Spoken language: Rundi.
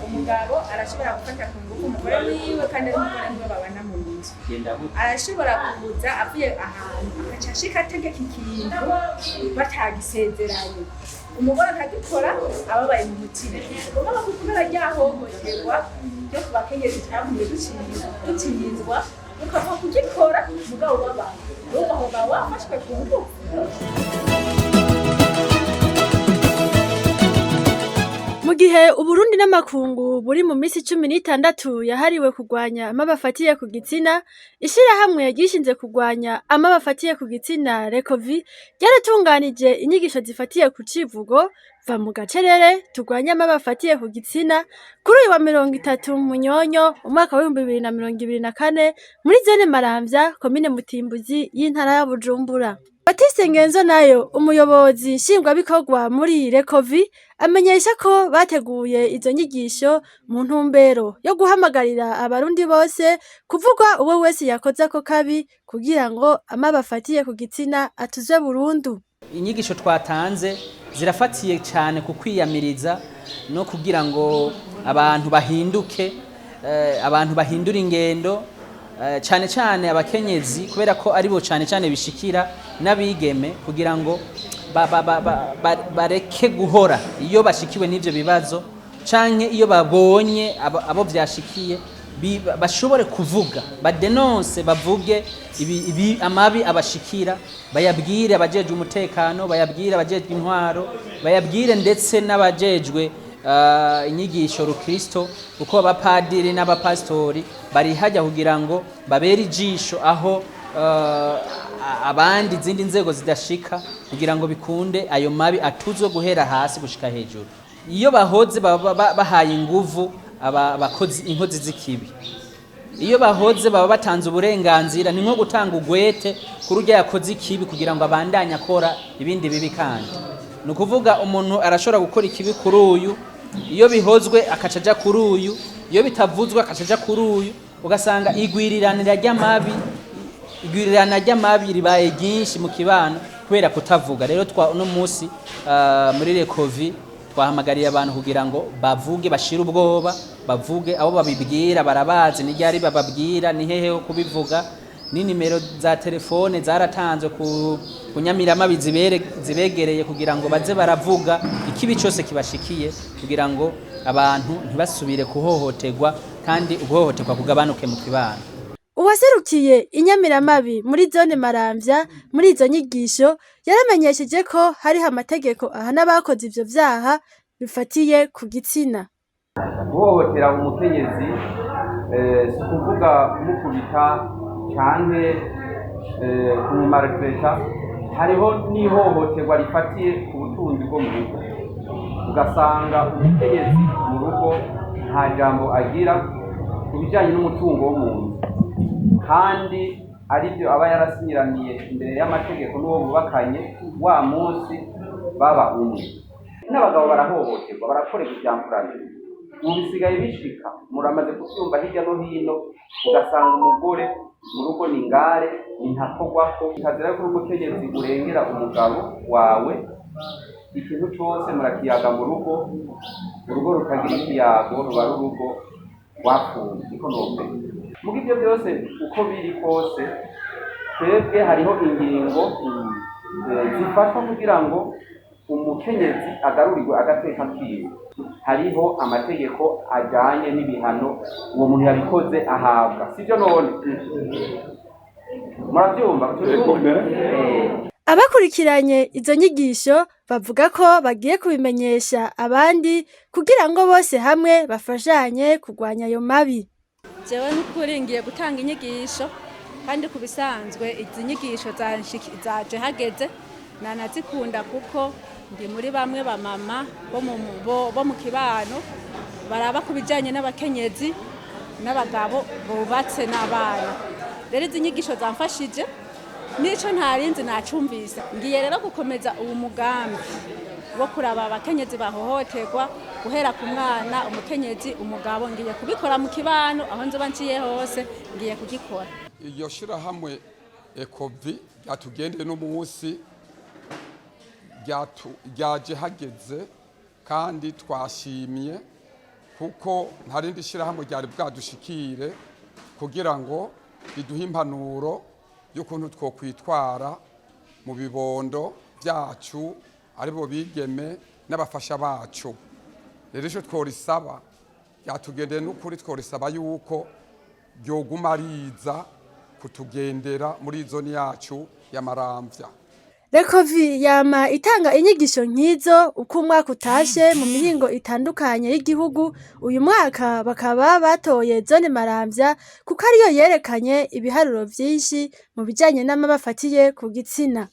Umugabo arashobora gufata ku ngufu umugore wiwe, kandi ari umugore wiwe babana mu nzu. Arashobora kuza avuye ahantu, agaca ashika ategeka ikintu batagisezeranye, umugore akagikora ababaye mu mutima. Mugabo kubera rya hohoterwa ryo ku bakenyezi twagumye ducinyizwa, ukava kugikora mugabo ubabaye, urumva aho uba wafashwe ku ngufu. Mu gihe Uburundi n'amakungu buri mu misi 16 yahariwe kurwanya amabi afatiye ku gitsina, ishirahamwe ryishinze kurwanya amabi afatiye ku gitsina, Recovi, ryaratunganije inyigisho zifatiye ku civugo "Va mu gacerere turwanye amabi afatiye ku gitsina" kuri uyu wa 30 Munyonyo umwaka w'2024 muri zone Maramvya, komine Mutimbuzi y'intara ya Bujumbura. Batiste Ngenzo nayo, umuyobozi nshingwabikorwa muri Recovi, amenyesha ko bateguye izo nyigisho mu ntumbero yo guhamagarira Abarundi bose kuvuga uwo wese yakoze ako kabi, kugira ngo amabi afatiye ku gitsina atuzwe burundu. Inyigisho twatanze zirafatiye cyane ku kwiyamiriza no kugira ngo abantu bahinduke, abantu bahindura ingendo, cyane cyane abakenyezi, kubera ko aribo cyane cyane bishikira, n'abigeme, kugira ngo bareke guhora iyo bashikiwe n'ivyo bibazo, canke iyo babonye abo vyashikiye, bashobore kuvuga, badenonse, bavuge ibi amabi abashikira, bayabwire abajejwe umutekano, bayabwire abajejwe intwaro, bayabwire ndetse n'abajejwe inyigisho rukristo, kuko abapadiri n'abapasitori bari hajya kugira ngo babere ijisho aho abandi izindi nzego zidashika, kugira ngo bikunde ayo mabi atuzwe guhera hasi gushika hejuru. Iyo bahoze baba bahaye inguvu abakozi, inkozi z'ikibi. Iyo bahoze baba batanze uburenganzira, ni nko gutanga ugwete kuri urya yakoze ikibi kugira ngo abandanye akora ibindi bibi. Kandi ni ukuvuga umuntu arashobora gukora ikibi kuri uyu, iyo bihozwe akaca aja kuri uyu, iyo bitavuzwe akaca aja kuri uyu, ugasanga igwirirana ry'amabi ribaye ryinshi mu kibano kubera kutavuga. Rero twa uno munsi muri Recovi twahamagariye abantu kugira ngo bavuge, bashire ubwoba, bavuge. Abo babibwira barabazi, ni ryari bababwira, ni hehe ho kubivuga, ni nimero za telefone zaratanzwe ku nyamiramabi zibegereye, kugira ngo baze baravuga ikibi cyose kibashikiye, kugira ngo abantu ntibasubire kuhohoterwa kandi uguhohoterwa kugabanuke mu kibano. Uwaserukiye inyamiramabi muri zone Maramvya muri izo nyigisho yaramenyesheje ko hariho amategeko ahana abakoze ivyo vyaha bifatiye ku gitsina. Guhohotera umukenyezi si ukuvuga kumukubita canke kumumaltraita. Hariho n'ihohoterwa rifatiye ku butunzi bwo mu rugo, ugasanga umukenyezi mu rugo nta jambo agira ku bijanye n'umutungo wo mu nzu, kandi aribyo aba yarasinyiraniye imbere y'amategeko n'uwo bubakanye wa munsi baba umwe. N'abagabo barahohoterwa, barakorerwa ivyamfurane. Ubu bisigaye bishika, muramaze kuvyumva hirya no hino, ugasanga umugore mu rugo ni ngare, ni ntakogwako. Kazira yuko uri umukenyezi urengera umugabo wawe. Ikintu cose murakiyaga mu rugo. Urugo rutagira ikiyago ruba ari urugo rwapfuye, niko novuga. Muga ivyo byose uko biri kose, twebwe hariho ingingo zifatwa kugira ngo umukenyezi agarurirwe agateka kiwe. Hariho amategeko ajanye n'ibihano uwo muntu yabikoze ahabwa, sivyo none? Muravyumva? Abakurikiranye izo nyigisho bavuga ko bagiye kubimenyesha abandi kugira ngo bose hamwe bafashanye kurwanya ayo mabi. Jewe n'ukuri ngiye gutanga inyigisho, kandi ku bisanzwe izi nyigisho zaje hageze, nanazikunda kuko ndi muri bamwe bamama bo mu kibano baraba ku bijyanye n'abakenyezi n'abagabo bubatse n'abana. Rero izi nyigisho zamfashije, n'ico ntarinzi nacumvise. Ngiye rero gukomeza uwo mugambi wo kuraba abakenyezi bahohoterwa, guhera ku mwana, umukenyezi, umugabo. Ngiye kubikora mu kibano, aho nzoba nciye hose ngiye kugikora. Iryo shirahamwe Recovi ryatugendeye no munsi ryaje hageze, kandi twashimye. Kuko nta rindi shyirahamwe ryari bwadushikire kugira ngo riduhe impanuro y'ukuntu twokwitwara mu bibondo byacu, aribo bigeme n'abafasha bacu. Rero icyo tworisaba, ryatugendeye n'ukuri, tworisaba yuko ryoguma riza kutugendera muri zone yacu ya Maramvya. Recovi yama itanga inyigisho nk'izo uko umwaka utashe mu mihingo itandukanye y'igihugu. Uyu mwaka bakaba batoye zone Maramvya kuko ariyo yerekanye ibiharuro vyinshi mu bijanye n'amabi afatiye ku gitsina.